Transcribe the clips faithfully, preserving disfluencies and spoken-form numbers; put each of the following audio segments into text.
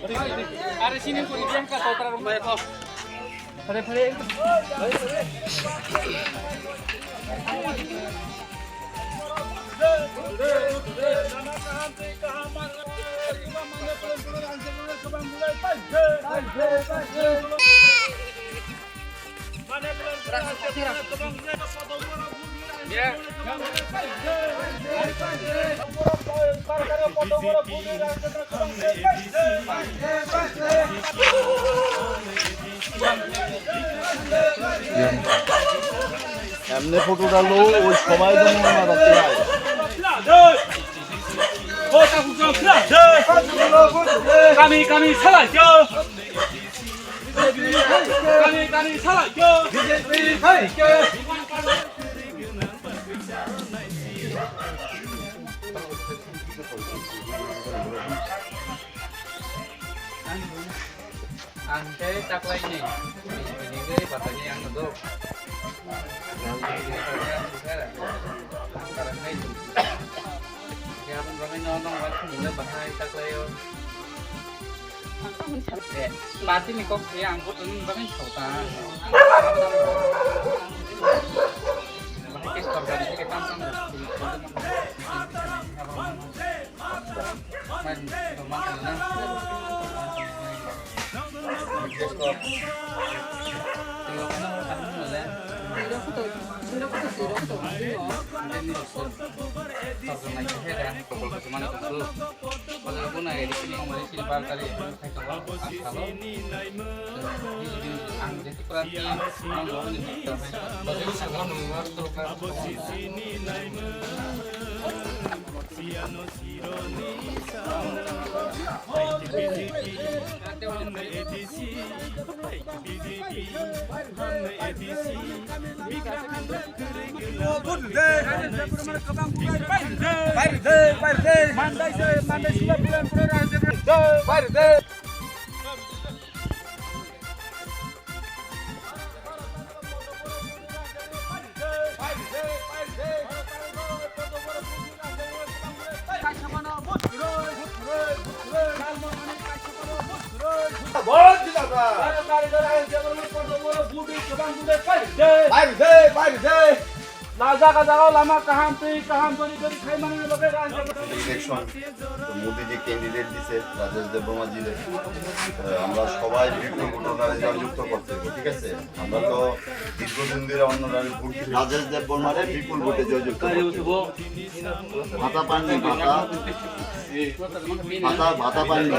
Are sini ko idian ka totra rumah ko. Pare, pare. এমনি ফটোটা লো, ওই সবাই যেন না রাখতে হয়। Kami, kami, salai, yo! Kami, kami, salai, yo! Ang khe taklaini, bini, bini khe batani ang no do. Ang bini khe taklaini ang khe, ang karang nai do. Khe aboni bagwi no, no, no, bahai taklaio. Eh, pati ni kok khe ang bo tongni bagwi thok ta. Bahai khe sorkar ni khe tam tam. Laja ka jaga lama kaham twi kaham dori dori khai mani bagwi rang. Election তো মোদি যে ক্যান্ডিডেট দিছে রাজেশ দেববর্মা জি রে, আহ, আমরা সবাই বিপুল ভোটে ওনারে জয়যুক্ত করতে হবে, ঠিক আছে? আমরা তো দীর্ঘদিন ধরে অন্যরা ভোট দিতে রাজেশ দেববর্মারে বিপুল ভোটে জয়যুক্ত করতে হবে। ভাতা পাননি, ভাতা, ভাতা, ভাতা পাননি।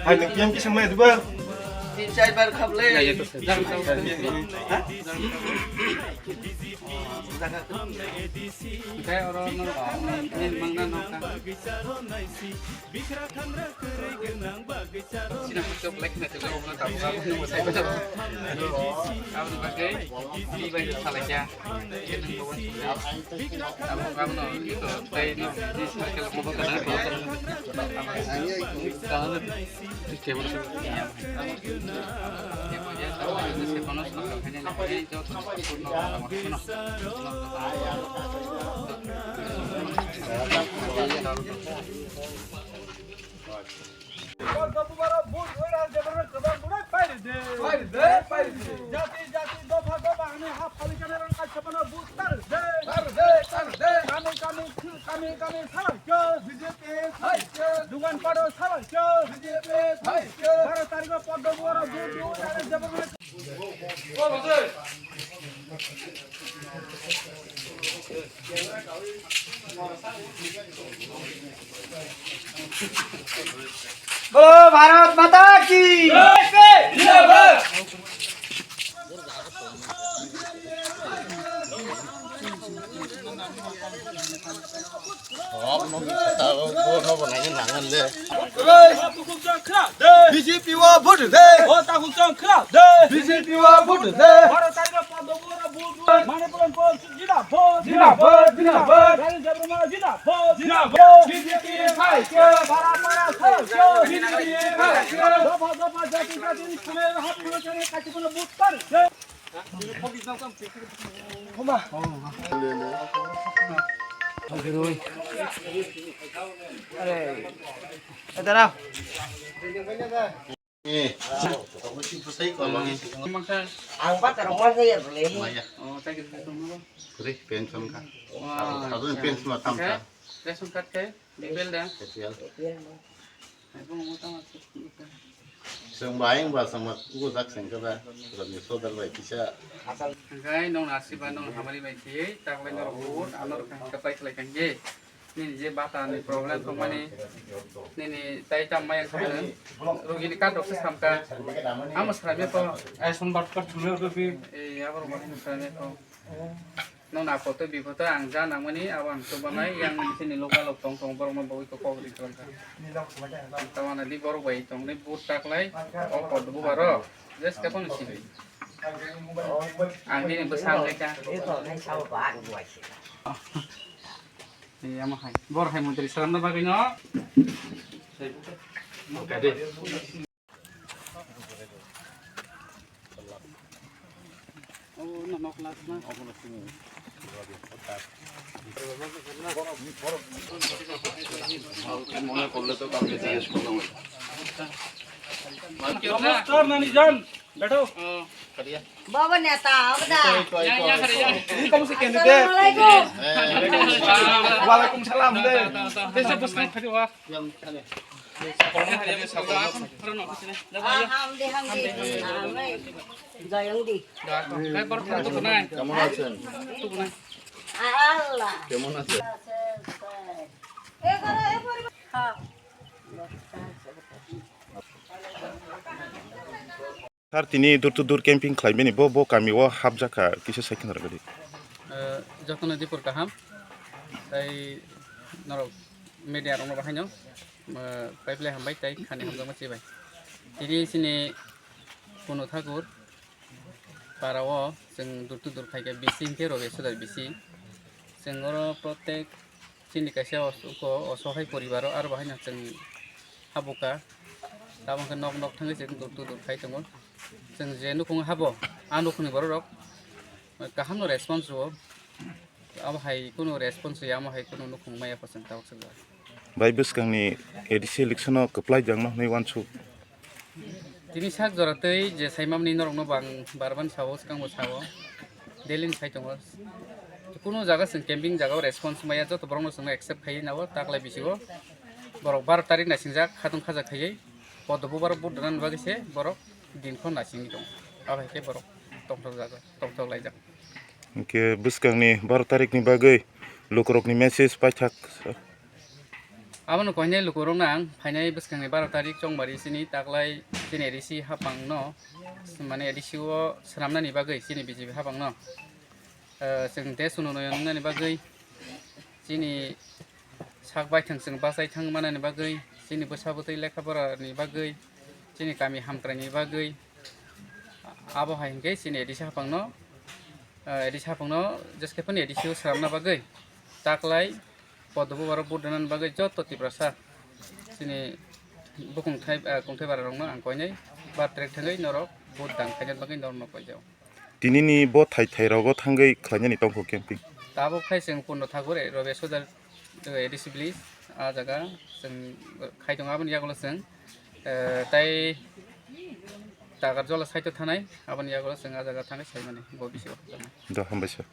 Hai, nang P M kisa mai duba? Tin char bar khaplai. Tei oro no, ni mangna no ka. Sina khuchuk lek na tuga umna tabu ka umna musai ka. Aboni bagwi ni bai salai kya. Abo abono ito tei no ni circle mo ka na. Jati, jati, dopha, dopha, ani ha phalikana rang kaisa phano vote tar de. Tar de, tar de. Kami, kami, kami, kami salai kyo, B J P salai kyo. Dugan pado salai kyo, B J P salai kyo. Baro tarikh o poddo boro vote do, jati, jati. बोलो भारत माता की। B J P o vote de. B J P o vote de. Manipur Post zindabad, zindabad, zindabad. Rani Debbarma zindabad, zindabad. B J P hai kyo, bara bara hai kyo, B J P hai kyo. Dopha dopha jati jati ni khane hap khane khane kachi khane vote kar. Homa. Ayo, ayo, ayo. Eh. Ang batar mo sa ya le. Maya. Oh, thank you, thank you. Kuri, pension ka. Wow. Sadu pension ma tam ka. Ration card khe, B P L da. B P L. Chwng bai wng ba chwng ma kugo jak chwng khe ba. Rani sodar bai kisa. Hingkai nong nasi ba nong hamari bai si, tak lai nor bud, anor kha kapai khlai kangge. Nini je bata ni problem tongmani, nini tai tam mai ang khamani, rugi ni kadok se samka, amo srai me ko. Ai son bat pat thumle ko pi. Eh, abo rok srai me ko. No na photo bi photo ang ja nangmani, abo ang chubanai, yang sini local rok tong tong borok no bogoi ko kok ri tong kha. Tawana di borok bai tong ni but tak lai, o pod bu baro, just ka pon si. Ang nini bwsa ang kha. Ni amo hai. Bor hai mantri salamna bagwi no. Oh, no, no, class na. মনে করলে তো কাউকে জিজ্ঞেস করলাম। নমস্কার, নানি জান। बैठो। बाबा नेता, अब दा। ये कौन से कैंडिडेट? अस्सलाम वालेकुम। वालेकुम सलाम दे। कैसे बस खड़े हुआ? हाँ, हम दे, हम दे। हाँ, मैं जयंग दी। কেমন আছেন? আল্লাহ। কেমন আছেন? हाँ। Sir, tini door to door camping khlaimani bo, bo kami o hapjakha, kisa sai khna rwdi. Eh, jotono dipor kaham, tai norok media rokno bahaino, eh, paiple hambai tai khani hamjakma chibai. Tini chini Punu Thakur para o chwng door to door khaikha bisi hinkhe robe sudar bisi. Chwng oro protek Chini kaisa os-, uko osohai poribaro aro bahaino chwng habuka. Tabuk khe nok nok thangwi chwng dur tudur khai tongo. Chwng je nukhung habo, a nukhungni borok rok kahamno response rwo. Abo hai kunu response rwya, amo hai kunu nukhung maya pha chwng tabuk swkang. Bai bwskangni A D C election o kwplai jangno hwnwi uansuk. Tini sak jora tei je saimamni norokno bang barban sao, swkangbo sao, daily ni sai tongo. Kunu jaga chwng camping jaga o response maya, joto borokno chwngno accept khaiwi nao, taklai bisingo borok baro tarik naisingjak, khatung khajak khaiwi, podo bubar vote rwnani bagwi se borok din khon naisingwi tongo. Abo hai khe borok tongthok jaga, tongthok laijak. Hwnkhe bwskangni baro tarikni bagwi lukurokni message paithak. Abono koinai lukurokno ang phainai bwskangni baro tarik chongmari chini taklai chini A D C haphangno, mane A D C o swnamnani bagwi chini B J P haphangno, eh, chwng desh ununoyon wngnani bagwi chini sak baithang chwng bachai thang manani bagwi, chini bwsa bwtwi lekha porani bagwi, chini kami hamkraini bagwi, abo hai hinkhe chini A D C haphangno, eh, A D C haphangno jeskhe phano A D C o swnamna bagwi taklai podo bubar o vote rwnani bagwi joto Tiprasa chini bukung thai, eh, kungthai bara rokno ang koinai bar trek thangwi norok vote dang khaina bagwi norokno koijao. Tinini bo thai thai rogo thangwi khlainani tongkho camping. Tabuk khai chwng Purno Thakur, eh, Robe Sodar, eh, A D C village, ah jaga chwng khai tongo, aboni yagulo chwng, eh, tai Takarjola side o thanai, aboni yagulo chwng ah jaga thangwi saimani bo bisio. Do, hambai sir.